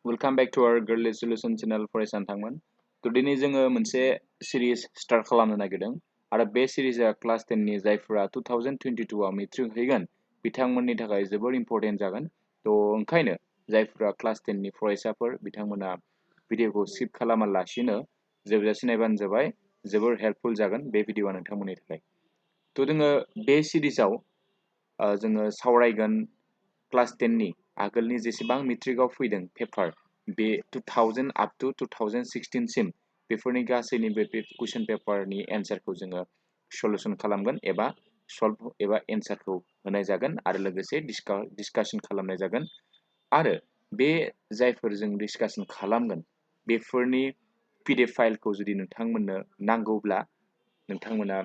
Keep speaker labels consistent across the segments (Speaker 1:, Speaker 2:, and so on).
Speaker 1: Welcome back to our Girl Solution channel फरायसा नोंथांमोन। दिनै जोङो मोनसे सिरिज स्टार्ट खालामनो नागिरदों आरो बे सिरिजआ क्लास 10 नि जायफोरा 2022 आव मेट्रिक हैगोन बिथांमोननि थाखाय जोबोर इम्पोर्टेन्ट जागोन। ओंखायनो जायफोरा क्लास 10 नि फरायसाफोर बिथांमोना भिडिअखौ स्किप खालामालासिनो जोबजासिम नायबानो जाबाय। जोबोर हेल्पफुल जागोन बे भिडिअआ नोंथांमोननि थाखाय। जोङो बे सिरिजआव जोङो सावरायगोन क्लास 10 नि आगोलनि जेसेबां मेट्रिकआव फैदों पेपार बे 2000 अप टू 2016 सिम बेफोरनि गासैनिबो बे क्वेश्चन पेपारनि एन्सारखौ जोङो सल्युशन खालामगोन एबा सल्व एबा एन्सारखौ होनाय जागोन आरो लोगोसे डिसकाशन खालामनाय जागोन आरो बे जायफोर जों डिसकाशन खालामगोन बेफोरनि पीडीएफ फाइलखौ जुदि नोंथांमोननो नांगौब्ला नोंथांमोना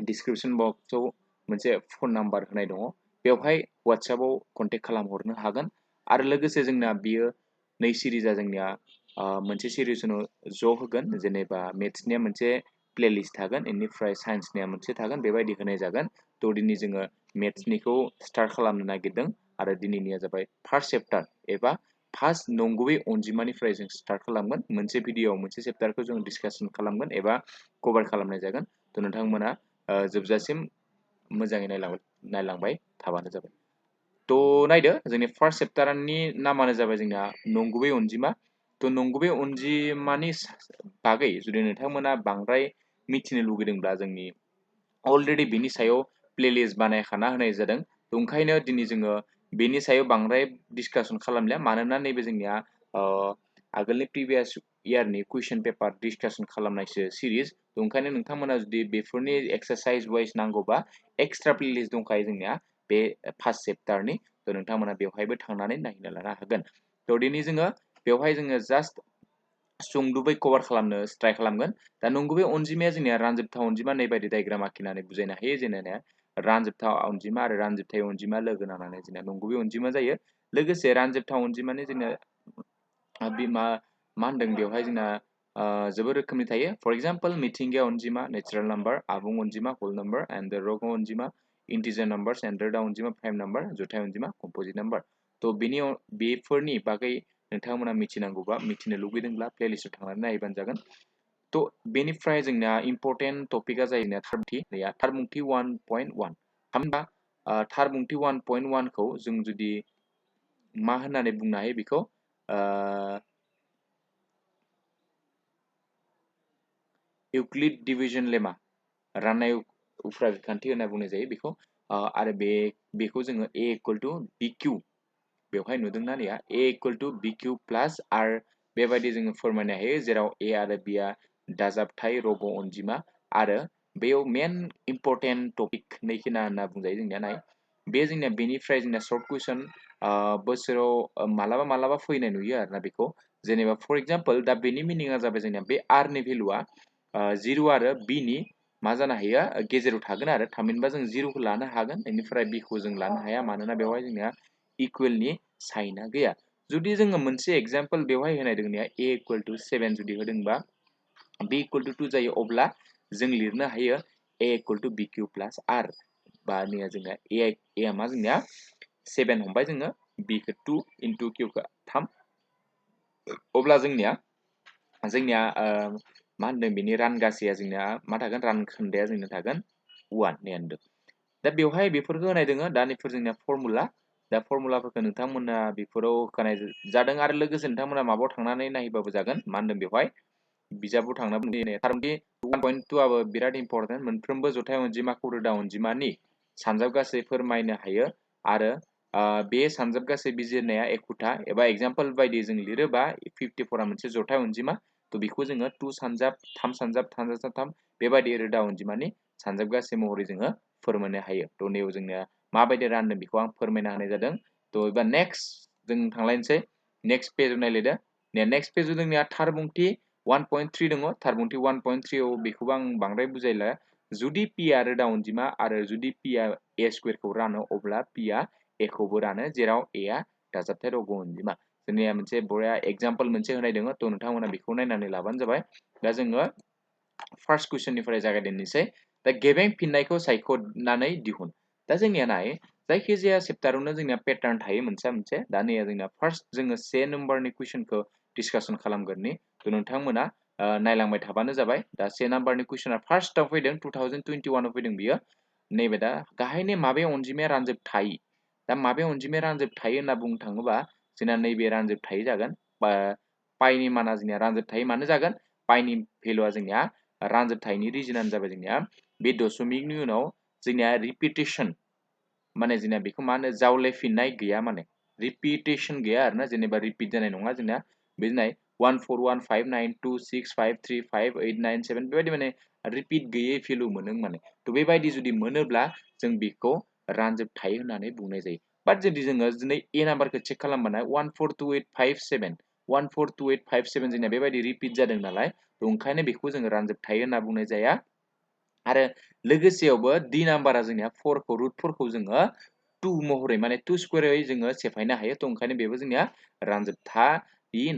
Speaker 1: डिस्क्रिप्शन बक्सआव मोनसे फन नाम्बार होनाय दङ बेवहाय WhatsAppआव कन्टेक्ट खालामहरनो हागोन आरो लोगोसे जोंना बियो नै सिरिजआ जोंनिया मोनसे सिरिजआव ज' होगोन जेनेबा मेथ्सनिया मोनसे प्लेलिस्ट थागोन बेनिफ्राय साइन्सनिया मोनसे थागोन बेबायदि होनाय जागोन दिनै जोङो मेथ्सनिखौ स्टार्ट खालामनो नागिरदों आरो दिनैनिया जाबाय फार्स्ट चैप्टार एबा फार्स्ट नंगुबै अनजिमानिफ्राय जों स्टार्ट खालामगोन मोनसे भिडिअआव मोनसे चैप्टारखौ जों डिसकाशन खालामगोन एबा कभार खालामनाय जागोन नोंथांमोना जोबजासिम मोजाङै नायलांबाय थाबानो जाबाय। नायदो जोंनि फार्स्ट चैप्टारनि नामानो जाबाय जोंना नंगुबै अनजिमा। नंगुबै अनजिमानि बागै जुदि नोंथांमोना बांद्राय मिथिनो लुगैदोंब्ला जोंनि अलरेडि बेनि सायाव प्लेलिस्ट बानायखाना होनाय जादों। ओंखायनो दिनै जोङो बेनि सायाव बांद्राय डिसकाशन खालामलिया मानोना नैबे जोंनिया आगोलनि प्रिभियास इयारनि कुइसन पेपार डिसकाशन खालामनायसो सिरिज ओंखायनो नोंथांमोना जुदि बेफोरनि एक्सारसाइज वाइज नांगौबा एक्सट्रा प्लेलिस्ट दंखायो जोंनिया बे फार्स्ट चैप्टारनि नोंथांमोना बेवहायबो थांनानै नायनो लानो हागोन। दिनै जोङो बेवहाय जोङो जास्ट सुंदुबै कभार खालामनो ट्राइ खालामगोन। नंगुबै अनजिमाया जोंनिया रानजोबथाव अनजिमा नै बायदि डायग्राम आखिनानै बुजायनो हायो जेनेबा रानजोबथाव अनजिमा आरो रानजोबथाय अनजिमा लोगो नांनानै जोंना नंगुबै अनजिमा जायो। लोगोसे रानजोबथाव अनजिमानि जोंना मा होनदों बेवहाय जोंना जोबोर रोखोमनि थायो। फर एग्जाम्पल मिथिंगाया अनजिमा नेचारेल नाम्बार आबुं अनजिमा होल नाम्बार एन्ड रग अनजिमा इन्टिजार नाम्बार्स एन्ड रोदा अनजिमा प्राइम नाम्बार जथाय अनजिमा कम्पोजिट नाम्बार। बेफोरनि बागै नोंथांमोना मिथिनांगौबा मिथिनो लुगैदोंब्ला प्लेलिस्टआव थांनानै नायबानो जागोन। बेनिफ्राय जोंना इम्पोर्टेन्ट टपिकआ जायो थारबिंथि 1.1 थामहिनबा थारबिंथि 1.1 खौ जों जुदि मा होननानै बुंनो हायो बेखौ इउक्लिड डिविजन लेमा राननाय उफ्रा बिखान्थि होनना बुंनाय जायो बेखौ आरो बेखौ जोङो a = bq बेवहाय नुदोंना नैया a = bq प्लास r बेबायदि जोङो फोरमायनो हायो जेराव a आरो b आ दाजाबथाय रग अनजिमा आरो बेयाव मेन इम्पोर्टेन्ट टपिक नैखिना होनना बुंजायो जोंनिया नाय बे जोंनिया बेनिफ्राय जोंना शर्ट कुइसन बोसोराव मालाबा फैनाय नुयो आरोना बेखौ जेनेबा फर एग्जाम्पल दा बेनि मिनिङा जाबाय जोंनिया बे r नि भेलुआ 0 आरो b नि मा जानो हायो गेजेराव थागोन आरो थामहिनबा जों 0 खौ लानो हागोन बेनिफ्राय b खौ जों लानो हाया मानोना बेवहाय जोंनिया इक्वेलनि साइनआ गैया। जुदि जोङो मोनसे एग्जाम्पल बेवहाय होनाय दोंनिया a = 7 जुदि होदोंबा b = 2 जायो अब्ला जों लिरनो हायो a = bq प्लास r बा निया जोंना a मा जोंनिया 7 हमबाय जोङो b खौ 2 into q खौ 3 अब्ला जोंनिया मा होनदों बेनि रानगासेया जोंनिया मा थागोन रानखोन्दाया जोंना थागोन 1 होनदों। दा बेवहाय बेफोरखौ होनाय दोङो दा बेफोर जोंनिया फर्मुला दा फर्मुलाफोरखौ नोंथांमोना बेफोराव होखानाय जादों आरो लोगोसे नोंथांमोना माबायाव थांनानै नायबाबो जागोन मा होनदों बेवहाय बिजाबाव थांनानै थारमाने 1.2 आबो बिराद इम्पोर्टेन्ट मोनफ्रोमबो जथाय अनजिमाखौ रोदा अनजिमानि सानजाब गासै फोरमायनो हायो आरो बे सानजाब गासै बिजिरनाया एखुथा एबा एग्जाम्पल बायदि जों लिरोबा 54 मोनसे जथाय अनजिमा बेखौ जोङो 2 सानजाब 3 सानजाब 3 बेबायदि रोदा अनजिमानि सानजाब गासै महरै जोङो फोरमायनो हायो। नैयाव जोंनिया माबायदि रानदों बेखौ आं फोरमायना होनाय जादों। एबा नेक्स्ट जों थांलायनोसै नेक्स्ट पेजआव नायलायदो नेक्स्ट पेजआव जोंनिया थारबिंथि 1.3 दङ थारबिंथि 1.3 आव बेखौबो आं बांद्राय बुजायला जुदि p आ रोदा अनजिमा आरो जुदि p आ a² खौ रानो अब्ला p आ a खौबो रानो जेराव a आ दाजाबथाय रग अनजिमा जोंनिया मोनसे बरिया एग्जाम्पल मोनसे होनाय दङ नोंथांमोना बेखौ नायनानै लाबानो जाबाय। दा जोङो फार्स्ट कुइसननिफ्राय जागायजेननोसै दा गेबें फिननायखौ सायख'नानै दिहुन दा जोंनिया नाय जायखिजाया चेप्टारावनो जोंनिया पेटार्न थायो मोनसे दा नै जोंना फार्स्ट जोङो से नम्बरनि कुइसनखौ डिसकासन खालामगोननि थ' नोंथांमोना नायलांबाय थाबानो जाबाय दा से नम्बरनि कुइसना फार्स्टआव फैदों 2021 आव फैदों बियो नैबे दा गाहायनि माबे अनजिमाया रानजोबथाय दा माबे अनजिमाया रानजोबथाय होनना बुंनो थाङोबा जोंना नैबे रानजोबथाय जागोन पाइनि माना जोंनिया रानजोबथाय मानो जागोन पाइनि भेलुआ जोंनिया रानजोबथायनि रिजनानो जाबाय जोंनिया बे दशमिकनि उनाव जोंनिया रिपिटेसन माने जोंना बेखौ मा होनो जावलेफिननाय गैया माने रिपिटेसन गैया आरोना जेनेबा रिपिट जानाय नङा जोंना बे नाय 1415926535897 बेबायदि माने रिपिट गैयै भेलु मोनो माने थ' बेबायदि जुदि मोनोब्ला जों बेखौ रानजोबथाय होननानै बुंनाय जायो बाट जुदि जोङो दिनै ए नाम्बारखौ चेक खालामबाना 14285 14285 जोंना बेबायदि रिपिट जादों नालाय थ' ओंखायनो बेखौ जोङो रानजोबथाय होनना बुंनाय जाया आरो लोगोसेयावबो डी नाम्बारा जोंनिया 4 खौ रुट 4 खौ जोङो 2 महरै माने 2 स्क्वायरै जोङो सेफायनो हायो थ' ओंखायनो बेबो जोंनिया रानजोबथाय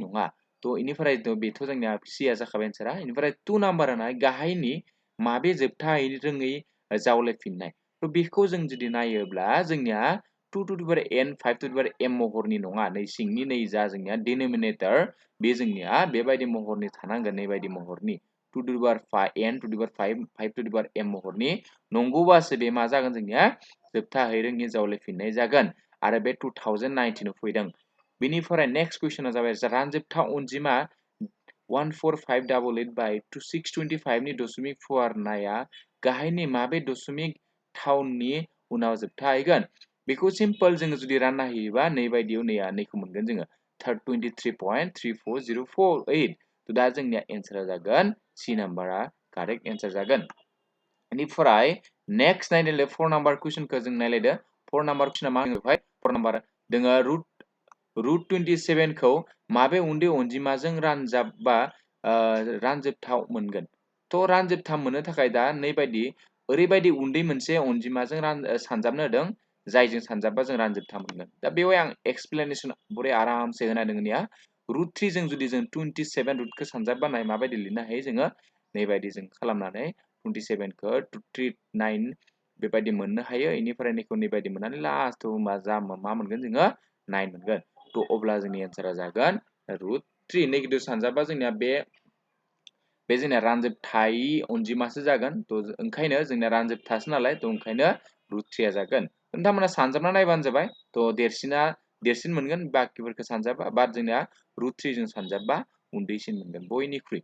Speaker 1: नङा थ' इनिफ्राय बेथ' जोंनिया सिया जाखाबाय एन्सारा इनिफ्राय 2 नाम्बाराना गाहायनि माबे जोबथाय रोङै जावलेफिननाय थ' बेखौ जों जुदि नायोब्ला जोंनिया 2 टु द पावर n 5 टु द पावर m महरनि नङा नै सिंनि नै जा जोंनिया डिनोमिनेटर बे जोंनिया बेबायदि महरनि थानांगोन नैबायदि महरनि 2 टु द पावर n टु द पावर 5 टु द पावर m महरनि नंगौबासो बे मा जागोन जोंनिया जोबथाहै रोङि जावलेफिननाय जागोन आरो बे 2019 आव फैदों बेनिफ्राय नेक्स्ट कुइसना जाबाय रानजोबथा अनजिमा 14588 बाय 2625 नि दशमिक फुवारनाया गाहायनि माबे दशमिक थाउननि उनाव जोबथाहैगोन बेखौ सिम्पल जोङो जुदि रानना होयोबा नै बायदियाव नैखौ मोनगोन जोङो 23.34048 थ' दा जोंनिया एन्सारा जागोन सी नाम्बारा कारेक्ट एन्सार जागोन बेनिफ्राय नेक्स्ट नायदोले 4 नाम्बार कुइसनखौ जों नायलायदो 4 नाम्बार कुइसना मा होनबाय 4 नाम्बार दोङो रुट 27 खौ माबे उन्दै अनजिमाजों रानजाबबा रानजोबथाव मोनगोन थ' रानजोबथाव मोननो थाखाय दा नैबायदि ओरैबायदि उन्दै मोनसे अनजिमाजों सानजाबनो होदों जायजों सानजाबबा जों रानजोबथाव मोनगोन दा बेवहाय आं एक्सप्लेनेसन बरे आरामसे होना दोङोनिया रुट 3 जों जुदि जों 27 रुटखौ सानजाबबा नाय माबायदि लिरनो हायो जोङो नैबायदि जों खालामनानै 27 खौ 239 बेबायदि मोननो हायो इनिफ्राय नैखौ नैबायदि मोननानै लास्टआव मा मोनगोन जोङो 9 मोनगोन थ' अब्ला जोंनि एन्सारा जागोन रुट 3 नेगेटिभ सानजाबा जोंनिया बे जोंनिया रानजोबथाय अनजिमासो जागोन थ' ओंखायनो जोंनिया रानजोबथासो नालाय थ' ओंखायनो रुट 3 आ जागोन नोंथांमोना सानजाबना नायबानो जाबाय थ' देरसिन मोनगोन बाकिफोरखौ सानजाबा बाट जोंनिया रुट 3 जों सानजाबबा उन्दैसिन मोनगोन बयनिख्रुइ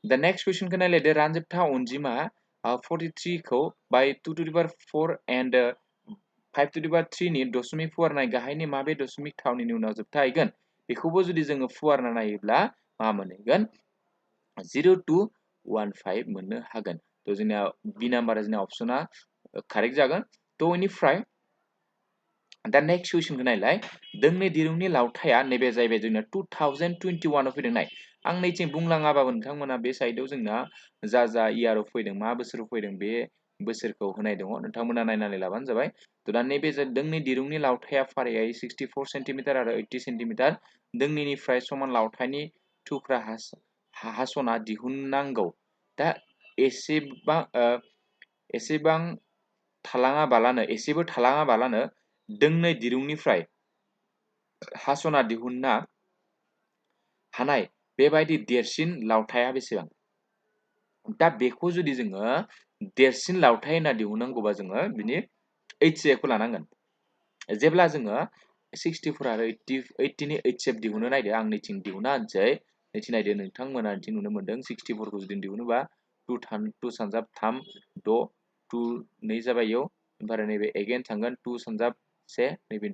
Speaker 1: दा नेक्स्ट कुइसनखौ नायलायदो रानजोबथा अनजिमा 43 खौ बाय 2 टु द पावर 4 एन्ड 5 टु द पावर 3 नि दशमिक फुवारनाय गाहायनि माबे दशमिक थावनिनि उनाव जोबथाहैगोन बेखौबो जुदि जोङो फुवारना नायोब्ला मा मोनहैगोन 0215 मोननो हागोन थ' जोंनिया बि नाम्बारा जोंना अपसना कारेक्ट जागोन थ' इनिफ्राय दा नेक्स्ट कुइसनखौ नायलाय दोंनै दिरुंनि लावथाया नैबे जाहैबाय जोंना 2021 आव फैदों नाय आं नैथिं बुंलाङाबाबो नोंथांमोना बे साइडआव जोंना जा इयाराव फैदों मा बोसोराव फैदों बे बोसोरखौ होनाय दङ नोंथांमोना नायनानै लाबानो जाबाय थ' दा नैबे दोंनै दिरुंनि लावथाया फारियै 64 सेन्टिमिटार आरो 80 सेन्टिमिटार दोंनैनिफ्राय समान लावथायनि थुख्रा हास'ना दिहुननांगौ दा एसेबो थालाङाबालानो दोंनै दिरुंनिफ्राय हास'ना दिहुनना हानाय बेबायदि देरसिन लावथाया बेसेबां दा बेखौ जुदि जोङो देरसिन लावथाय होनना दिहुननांगौबा जोङो बिनि HCF खौ लानांगोन जेब्ला जोङो 64 आरो 80 नि HCF दिहुननो नायदो आं नैथिं दिहुनना होनसै नैथिं नायदो नोंथांमोना नैथिं नुनो मोनदों 64 खौ जुदि दिहुनोबा 2 सानजाब 3 6 2 2 जाबाय इयाव ओमफ्राय नैबे एगेन थांगोन 2 सानजाब 1 नैबे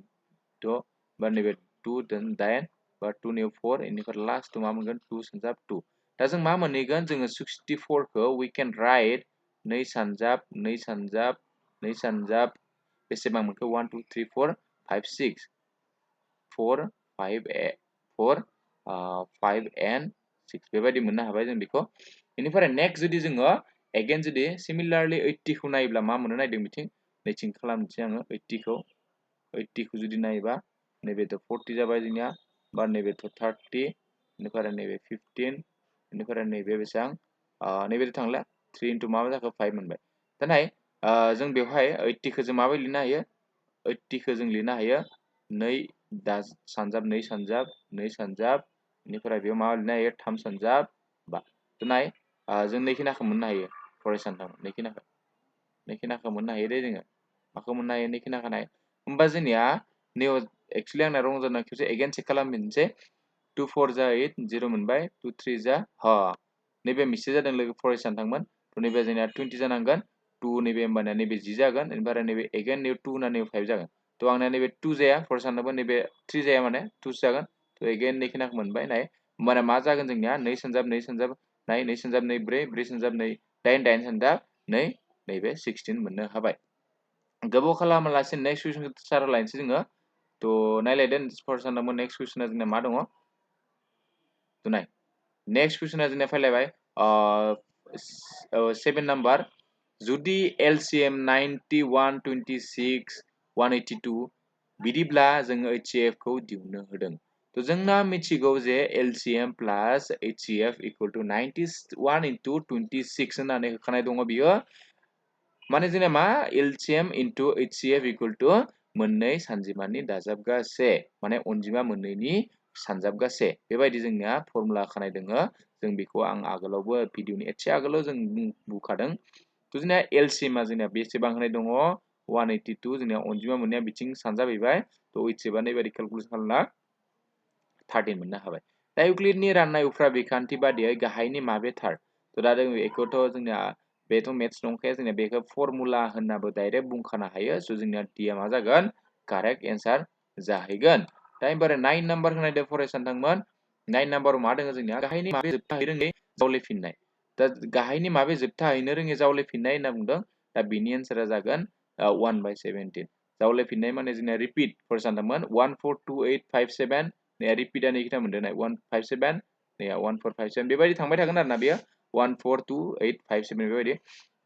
Speaker 1: 6 बा नैबे 2 8 बा 2 नैबे 4 इनिफ्राय लास्ट मा मोनगोन 2 सानजाब 2 दा जों मा मोनहैगोन जोङो 64 खौ we can write 2 सानजाब 2 सानजाब 2 सानजाब बेसेबां मोनखो 1 2 3 4 5 6 4 5 4 5 and 6 बेबायदि मोननो हाबाय जों बेखौ बेनिफ्राय नेक्स्ट जुदि जोङो एगेन जुदि सिमिलारलि 80 खौ नायोब्ला मा मोननो नायदों बिथिं नैथिं खालामनोसै आङो 80 खौ जुदि नायोबा नैबेथ' 40 जाबाय जोंनिया बा नैबेथ' 30 बेनिफ्राय नैबे 15 बेनिफ्राय नैबे बेसेबां नैबेथ' थांला 3 into माबा जाखो 5 मोनबाय दा नाय जों बेवहाय 80 खौ जों माबायदि लिरनो हायो 80 खौ जों लिरनो हायो 2 सानजाब 2 सानजाब 2 सानजाब बेनिफ्राय बेयाव मा लिरनो हायो 3 सानजाब 5 नाय जों 2 खिनाखौ मोननो हायो फरायसानथां 2 खिनाखौ मोननो हायो दे जोङो माखौ मोननो हायो 2 खिनाखौ नाय होमबा जोंनिया नेव एक्चुअली आंना रं जादों खेबसे एगेन चेक खालामफिनसै 2 4 जा 8 0 मोनबाय 2 3 जा नैबे मिस्टेक जादों लोगो फरायसानथांमोन थ' नैबे जोंनिया 20 जानांगोन 2 नैबे होमबानिया नैबे 10 जागोन ओमफ्राय नैबे एगेन नैबे 2 ना नैबे 5 जागोन थ' आंना नैबे 2 जाया फरायसानोबो नैबे 3 जाया माने 2 जागोन थ' एगेन 2 खिनाखौ मोनबाय नाय होमबाना मा जागोन जोंनिया 2 सानजाब 2 सानजाब नाय 2 सानजाब 2 4 4 सानजाब 2 8 8 सानजाब 2 नैबे 16 मोननो हाबाय गोबाव खालामालासे नेक्स्ट कुइसनखौ सारा लायनोसै जोङो थ' नायलायदो फरायसानोबो नेक्स्ट कुइसना जोंना मा दङ थ' नाय नेक्स्ट कुइसना जोंना फैलायबाय 7 नाम्बार जुदि LCM 91 26 182 बिदिब्ला जोङो HCF खौ दिहुननो होदों थ' जोंना मिथिगौ जे LCM प्लास HCF इक्वल टु 91 into 26 होननानै होखानाय दङ बियो माने जोंना मा LCM into HCF equal to मोननै सानजिमानि दाजाबगासे माने अनजिमा मोननैनि सानजाबगासे बेबायदि जोंनिया फर्मुला खानाय दोङो जों बेखौ आं आगोलावबो भिडिअनि एसे आगोलाव जों बुंखादों थ' जोंना LCM जोंना बेसेबां होनाय दङ 182 जोंना अनजिमा मोननाया बिथिं सानजाबहैबाय थ' HCF नैबायदि केलकुलेट खालामना 13 मोननो हाबाय दा इउक्लिडनि राननाय उफ्रा बिखान्थि बादियै गाहायनि माबे थार थ' दा जों बेखौथ' जोंना बेथ' मेथ्स नंखाया जोंना बेखौ फर्मुला होननाबो डाइरेक्ट बुंखानो हायो स' जोंनिया D मा जागोन कारेक्ट एन्सार जाहैगोन दा एबार 9 नाम्बार होनायदो फरायसानोंमोन 9 नाम्बाराव मा दङ जोंनिया गाहायनि माबे जोबथा रोङै जावलेफिननाय दा गाहायनि माबे जोबथा हैनो रोङै जावलेफिननाय होनना बुंदों दा बिनि एन्सारा जागोन 1/17 जावलेफिननाय माने जोंना रिपिट फरायसानोंमोन 1 4 2 8 5 7 नै रिपिटआ नै खिथा मोनदों नाय 1 5 7 नै 1 4 5 7 बेबायदि थांबाय थागोन आरोना बेयो 1 4 2 8 5 7 बेबायदि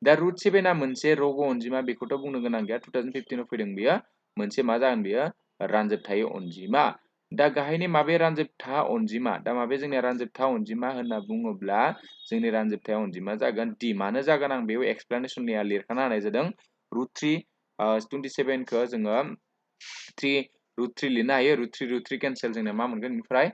Speaker 1: दा रुट 7 आ मोनसे रग' अनजिमा बेखौथ' बुंनो गोनां गैया 2015 आव फैदों बियो मोनसे मा जागोन बियो रानजोबथाय अनजिमा दा गाहायनि माबे रानजोबथा अनजिमा दा माबे जोंनिया रानजोबथा अनजिमा होनना बुङोब्ला जोंनि रानजोबथाय अनजिमा जागोन D मानो जागोन आं बेयाव एक्सप्लेनेसननिया लिरखाना होनाय जादों रुट 3 27 खौ जोङो 3 रुट 3 लिरनो हायो रुट 3 केन्सेल जोंना मा मोनगोन बेनिफ्राय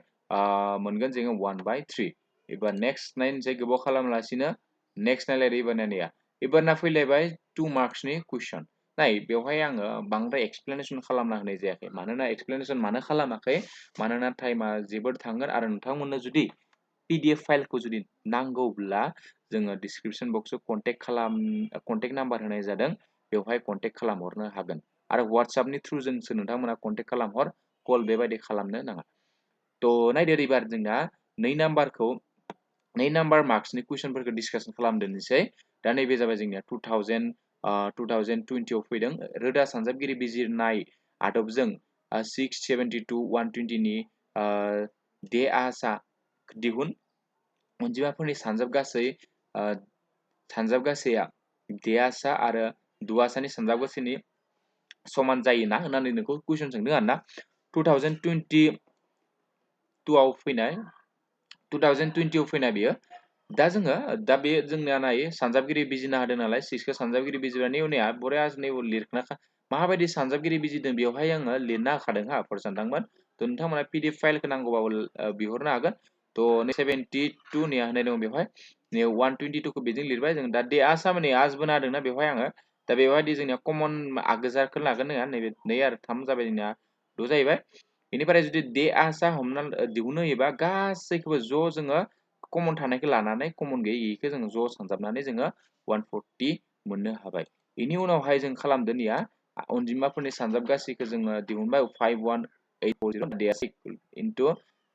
Speaker 1: मोनगोन जोङो 1/3 एबार नेक्स्ट नायनोसै गोबाव खालामालासिनो नेक्स्ट नायलायदो एबारनिया एबारना फैलायबाय 2 मार्क्सनि कुइसन नाय बेवहाय आङो बांद्राय एक्सप्लेनेसन खालामना होनाय जायाखै मानोना एक्सप्लेनेसन मानो खालामाखै मानोना टाइमा जोबोद थांगोन आरो नोंथांमोननो जुदि PDF फाइलखौ जुदि नांगौब्ला जोङो डिसक्रिपसन बक्सआव कन्टेक्ट नाम्बार होनाय जादों बेवहाय कन्टेक्ट खालामहरनो हागोन आरो WhatsAppनि थ्रुजोंसो नोंथांमोना कन्टेक्ट खालामहर कल बेबायदि खालामनो नाङा थ' नायदो एबार जोंना 2 नाम्बार मार्क्सनि कुइसनफोरखौ डिसकासन खालामदोनोसै दा नैबे जाबाय जोंनिया 2020 आव फैदों रोदा सानजाबगिरि बिजिरनाय आदबजों 672 120 नि दे आसा दिहुन अनजिमाफोरनि सानजाबगासैया देयासा आरो दुवासानि सानजाबगासैनि समान जायोना होननानै नोंखौ कुइसन सोंदों आरोना 2020 आव फैनाय बियो दा जोङो दा बे जोंनिया नाय सानजाबगिरि बिजिना होदों नालाय 6खौ सानजाबगिरि बिजिरनायनि उनाव बरिया लिरना माबायदि सानजाबगिरि बिजिरदों बेवहाय आङो लिरना होखादों हा फरायसानोंमोन थ' नोंथांमोना PDF फाइलखौ नांगौबाबो बिहरनो हागोन थ' 72 निया होनाय दं बेवहाय 122 खौ बेजों लिरबाय जों दा दे आसा माने आजबो नादोंना बेवहाय आङो दा बेबायदि जोंनिया कमन आगोजाखौ लागोन नङा नैबे 2 आरो 3 जाबाय जोंनिया 6 जाहैबाय बेनिफ्राय जुदि दे आसा हमना दिहुनो होयोबा गासैखौबो ज' जोङो कमन थानायखौ लानानै कमन गैयैखौ जोङो ज' सानजाबनानै जोङो 140 मोननो हाबाय बेनि उनावहाय जों खालामदोनिया अनजिमाफोरनि सानजाबगासैखौ जोङो दिहुनबाय 51840 इनटु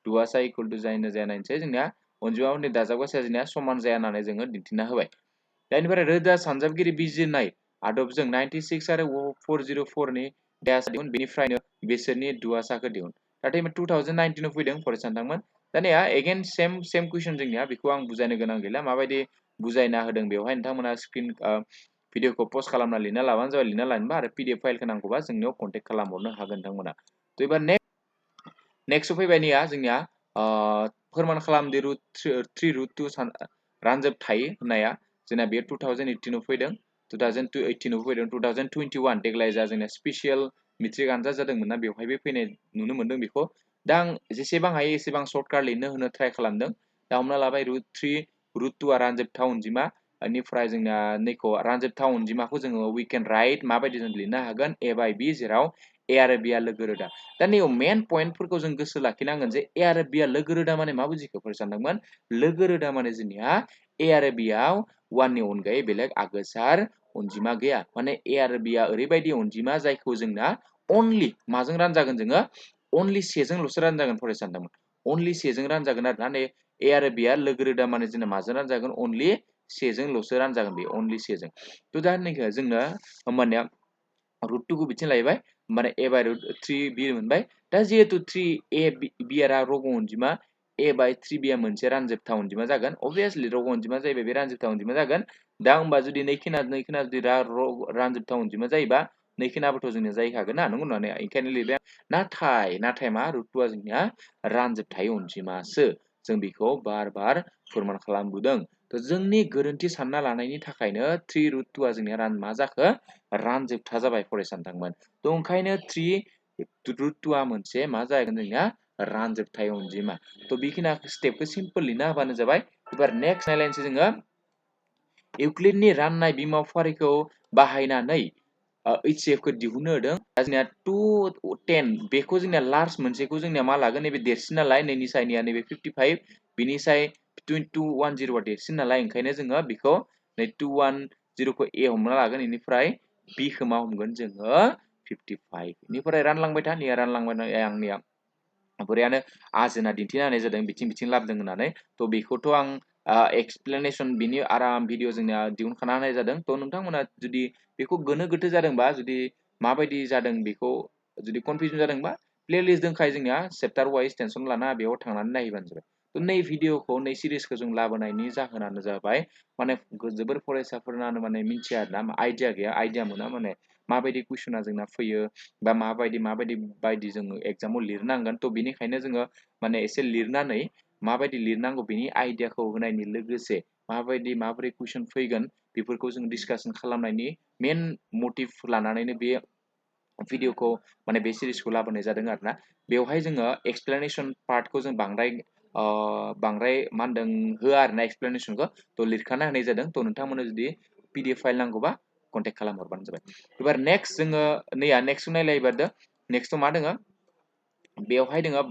Speaker 1: दुवासा इकुवेल टु जायनो जाया नायनोसै जोंनिया अनजिमाफोरनि दाजाबगासैया जोंनिया समान जाया होननानै जोङो दिन्थिना होबाय दा बेनिफ्राय रोदा सानजाबगिरि बिजिरनाय आदबजों 96 आरो 404 नि दिहुन बेनिफ्रायनो बिसोरनि दुवासाखौ दिहुन नाथाय 2019 आव फैदों फरायसानोंमोन दानिया एगेन सेम कुइसन जोंनिया बेखौ आं बुजायनो गोनां गैला माबायदि बुजायना होदों बेवहाय नोंथांमोना स्क्रिन भिडिअखौ पस्ट खालामना लिरना लाबानो जाबाय लिरना लानोबा आरो PDF फाइलखौ नांगौबा जोंनियाव कन्टेक्ट खालामहरनो हागोन नोंथांमोना थ' एबार नेक्स्ट फैबायनिया जोंनिया फोरमान खालामदो रुट 3 रुट 2 रानजोबथाय होननाया जोंना बे 2018 आव फैदों 2018 आव फैदों 2021 देग्लाय जा जोंना स्पेसियेल मेट्रिक आनजाद जादोंमोन ना बेवहायबो फैनाय नुनो मोनदों बेखौ दा आं जेसेबां हायो एसेबां सर्टकाट लिरनो होनो ट्राइ खालामदों दा हमना लाबाय √3 √2 रानजोबथाव अनजिमा बेनिफ्राय जोंना नैखौ रानजोबथाव अनजिमाखौ जोङो वी केन राइट माबायदि जों लिरनो हागोन ए बाय बि जेराव ए आरो बि आ लोगो रोदा दा नैयाव मेन पइन्टफोरखौ जों गोसो लाखिनांगोन जे ए आरो बि आ लोगो रोदा माने मा बुजिखो फरायसानदोंमोन लोगो रोदा माने जोंनिया ए आरो बि आव 1 नि अनगायै बेलेग आगोसार अनजिमा गैया माने ए आरो बि आ ओरैबायदि अनजिमा जायखौ जोंना अनलि माजों रानजागोन जोङो अनलि सेजोंल'सो रानजागोन फरायसानदोंमोन अनलि सेजों रानजागोन आरो ना नै ए आरो बि आ लोगो रोदा माने जोंना माजों रानजागोन अनलि सेजोंल'सो रानजागोन बे अनलि सेजों थ' दा नैखो जोंनो होमबानिया √2 खौ बिथिं लायबाय होमबाना ए बाय √3 बि मोनबाय दा जिहेतु 3 ए बि आ रग' अनजिमा ए बाय 3 बि आ मोनसे रानजोबथाव अनजिमा जागोन अबभियासलि रग' अनजिमा जाहैबाय बे रानजोबथाव अनजिमा जागोन दा होमबा जुदि नैखिना जुदि रानजोबथाव अनजिमा जायोबा नैखिनाबोथ' जोंनिया जाहैखागोन ना नंगौ होननानै ओंखायनो लिरबाय नाथाय मा √2 आ जोंनिया रानजोबथाय अनजिमासो जों बेखौ बार बार फोरमान खालामबोदों थ' जोंनि गोरोन्थि सानना लानायनि थाखायनो 3 √2 आ जोंनिया मा जाखो रानजोबथा जाबाय फरायसानदोंमोन थ' ओंखायनो 3 √2 आ मोनसे मा जागोन जोंनिया रानजोबथाय अनजिमा थ' बेखिना स्टेपखौ सिम्पोल लिरना होबानो जाबाय एबार नेक्स्ट नायलायनोसै जोङो इउक्लिडनि राननाय बिमाफारिखौ बाहायनानै HCF खौ दिहुननो होदों दा जोंनिया 2 10 बेखौ जोंनिया लार्ज मोनसेखौ जोंनिया मा लागोन नैबे देरसिन नालाय नैनि साइनिया नैबे 55 बिनि साइ 210 आ देरसिन नालाय ओंखायनो जोङो बेखौ नै 210 खौ ए हमना लागोन बेनिफ्राय बि खौ मा हमगोन जोङो 55 बेनिफ्राय रानलांबाय था नैया रानलांबाय आंनिया बोरैयानो आजोना दिन्थिना होनाय जादों बिथिं लाबोदों होननानै थ' बेखौथ' आं एक्सप्लेनेसन बिनि आराम भिडिअ जोंनिया दिहुनखाना होनाय जादों थ' नोंथांमोना जुदि बेखौ गोनो गोथो जादोंबा जुदि माबायदि जादों बेखौ जुदि कनफिउजन जादोंबा प्लेलिस्ट दंखायो जोंनिया चेप्टार वाइज टेनसन लाना बेयाव थांनानै नायहैबानो जाबाय थ' नै भिडिअखौ नै सिरिसखौ जों लाबोनायनि जाहोनानो जाबाय माने जोबोर फरायसाफोरानो माने मिथिया आरोना आइडिया गैया आइडिया मोना माने माबायदि कुइसना जोंना फैयो बा माबायदि जोङो एगजामाव लिरनांगोन थ' बिनिखायनो जोङो माने एसे लिरनानै माबायदि लिरनांगौ बिनि आइडियाखौ होनायनि लोगोसे माबोरै कुइसन फैगोन बेफोरखौ जों डिसकासन खालामनायनि मेन मटिभ लानानैनो बे भिडिअखौ माने बे सिरिसखौ लाबोनाय जादों आरोना बेवहाय जोङो एक्सप्लेनेसन पार्टखौ जों बांद्राय मा होनदों होआ आरोना एक्सप्लेनेसनखौ थ' लिरखाना होनाय जादों थ' नोंथांमोना जुदि PDF फाइल नांगौबा कन्टेक्ट खालामहरबानो जाबाय एबार नेक्स्ट जोङो नैया नेक्स्ट नायलायबारदो नेक्स्टआव मा दोङो बेवहाय दोङो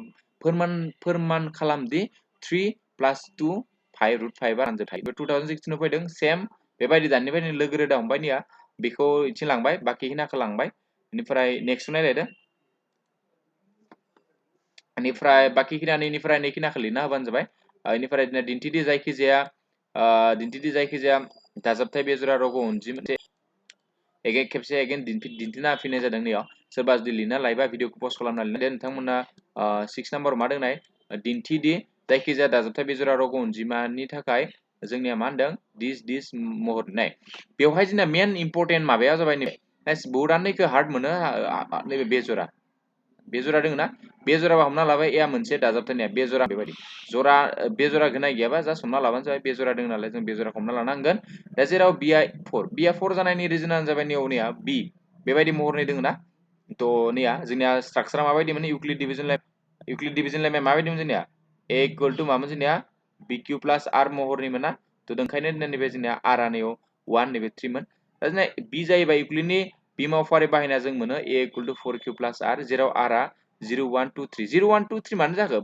Speaker 1: फोरमान खालामदि 3 + 2 5 √5 आ रानजोबथाय बे 2016 फैदों सेम बेबायदि दानिफ्राय लोगो रोदा हमबाय नैया बेखौ इथिं लांबाय बाखि खिनाखौ लांबाय बेनिफ्राय नेक्स्ट नायलायदो बेनिफ्राय बाखि खिनिनिफ्राय नैखिनाखौ लिरना होबानो जाबाय बेनिफ्राय दिन्थिदि जायखिजाया दाजाबथाय बेजोरा रग' अनजिमा खेबसे दिन्थिना होफिननाय जादों नैयाव सोरबा जुदि लिरना लायोबा भिडिअखौ पस्ट खालामना लिरदो नोंथांमोना 6 नाम्बाराव मा दोंनाय दिन्थिदि जायखिजाया दाजाबथाय बेजोरा रग' अनजिमानि थाखाय जोंनिया मा होनदों दिस महर नाय बेवहाय जोंना मेन इम्पर्टेन्ट माबाया जाबाय नैबे बहुदानो नैखौ हार्ड मोनो नैबे बेजरा दोङो ना बेजराबा हमना लाबाय ए मोनसे दाजाबथायनिया बेजरा बेबायदि बेजरा होनाय गैयाबा जास्ट हमना लाबानो जाबाय बेजरा दों नालाय जों बेजराखौ हमना लानांगोन दा जेराव बिआ 4 जानायनि रिजनानो जाबाय नैया बि बेबायदि महरनि दोङो ना थ' नैया जोंनिया स्ट्राक्चारा माबायदि मोन इउक्लिड डिभिजन लाइनआ माबायदिमोन जोंनिया ए इक्वल टु मामोन जोंनिया BQ + R महरनिमोन ना थ' ओंखायनो नैबे जोंनिया R आ नैयाव 1 नैबे 3 मोन दा जोंना बि जायोबा इउक्लिडनि बिमाफारि बाहायना जों मोनो A = 4Q + R जेराव R आ 0 1 2 3 0 1 2 3 मानो जाखो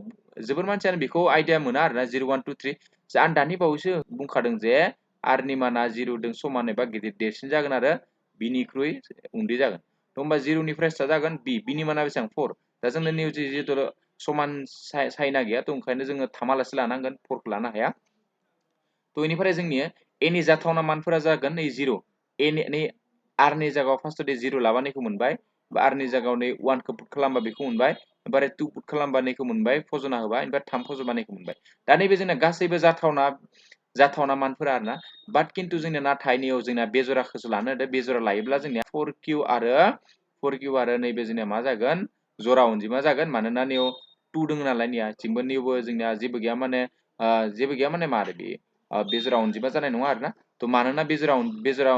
Speaker 1: जोबोर मानसियानो बेखौ आइडिया मोना आरोना 0 1 2 3 आं दानि बावैसो बुंखादों जे R नि माना 0 जों समान एबा देरसिन जागोन आरो बिनिख्रुइ उन्दै जागोन होमबा 0 निफ्राय स्टार्ट जागोन बिनि माना बेसेबां 4 दा जोंनो निउ जिहेतु समान साइना गैया थ' ओंखायनो जोङो 3 आलासि लानांगोन 4 खौ लानो हाया थ' बेनिफ्राय जोंनि ए नि जाथावना मानफोरा जागोन नै 0 नै R नि जायगायाव फार्स्टआव 0 लाबा नैखौ मोनबाय R नि जायगायाव नै 1 खौ पुट खालामबा बेखौ मोनबाय ओमफ्राय 2 पुट खालामबा नैखौ मोनबाय फज'ना होबाय ओमफ्राय 3 फज'बा नैखौ मोनबाय दा नैबे जोंना गासैबो जाथावना मानफोरा आरोना बाट खिन्थु जोंना नाथाय नैयाव जोंना बेजराखौसो लानो होदो बेजरा लायोब्ला जोंनिया 4Q आरो नैबे जोंनिया मा जागोन जरा अनजिमा जागोन मानोना नैयाव 2 दङ नालाय नैया थिंबो नैयावबो जोंनिया जेबो गैया माने मा आरो बे बेजरा अनजिमा जानाय नङा आरोना तो मानोना बेजोरा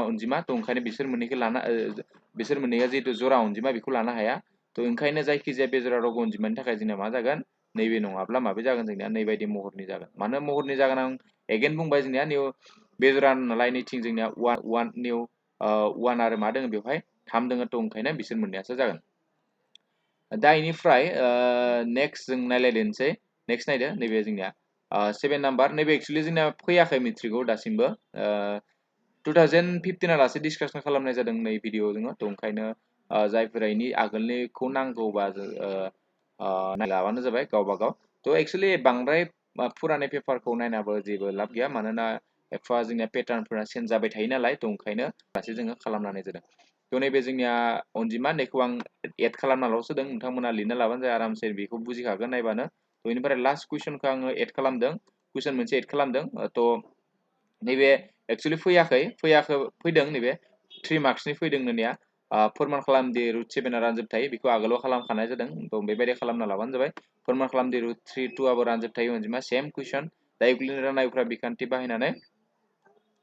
Speaker 1: अनजिमा तो ओंखायनो बिसोर मोननैया जिहेतु जरा अनजिमा बेखौ लानो हाया तो ओंखायनो जायखिजाया बेजोरा रग अनजिमानि थाखाय जोंना मा जागोन नैबे नङाब्ला माबे जागोन जोंनिया नैबायदि महरनि जागोन मानो महरनि जागोन आं एगेन बुंबाय जोंनिया निउ बेजोरा नालाय नैथिं जोंनिया वान निउ वान आरो मा दोङो बेवहाय 3 दोङो तो ओंखायनो बिसोर मोननैयासो जागोन दा इनिफ्राय नेक्स्ट जों नायलायदेनसै नेक्स्ट नायदो नैबे जोंनिया 7 नाम्बार नैबे एक्चुअली जोंना फैयाखै मेट्रिकआव दासिमबो 2015 लासे डिसकासन खालामनाय जादों नै भिडिअ जोङो तो ओंखायनो जायफोरा इनि आगोलनिखौ नांगौबा लाबानो जाबाय गावबा गाव तो एक्चुअली बांद्राय फुराना पेपारखौ नायनाबो जेबो लाब गैया मानोना एफा जोंनिया पेटार्नफोरा चेन्ज जाबाय थायो नालाय तो ओंखायनो दासो जोङो खालामनानै जादों तो नैबे जोंनिया अनजिमा नैखौ आं एड खालामनाल'सो दों नोंथांमोना लिरना लाबानो जाया आरामसे बेखौ बुजिखागोन नायबानो तो बेनिफ्राय लास्ट कुइसनखौ आङो एड खालामदों कुइसन मोनसे एड खालामदों तो नैबे एक्चुअली फैदों नैबे 3 मार्क्सनि फैदों नोंनिया फोरमान खालामदि रुट 7 आ रानजोब थायो बेखौ आगोलाव खालामखानाय जादों तो बेबायदि खालामना लाबानो जाबाय फोरमान खालामदि रुट 3 2 आबो रानजोब थायो अनजिमा सेम कुइसन दा इउक्लिडनि राननायफ्रा बिखान्थि बाहायनानै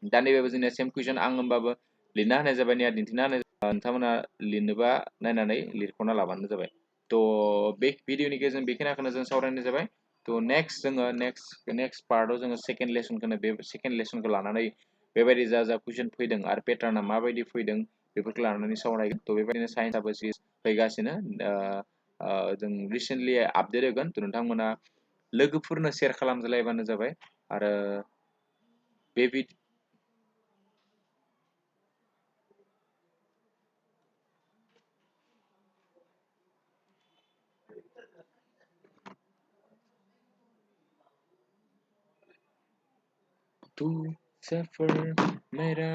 Speaker 1: दा नैबेबो जोंनिया सेम कुइसन आं होमबाबो लिरना होनाय जाबाय निया दिन्थिना होनाय नोंथांमोना लिरनोबा नायनानै लिरख'ना लाबानो जाबाय तो बे भिडिअनि गेजेरजों बेखिनिखौनो जों सावरायनाय जाबाय तो नेक्स्ट पार्टआव जोङो सेकेन्ड लेसनखौनो बे सेकेन्ड लेसनखौ लानानै बेबायदि जा कुइसन फैदों आरो पेटार्ना माबायदि फैदों बेफोरखौ लानानै सावरायगोन तो बेबायदिनो साइन्सआबो फैगासिनो जों रिसेन्टलि आपडेट होगोन तो नोंथांमोना लोगोफोरनो शेयार खालामलायबानो जाबाय आरो बे भिडिअ तू सफर मेरा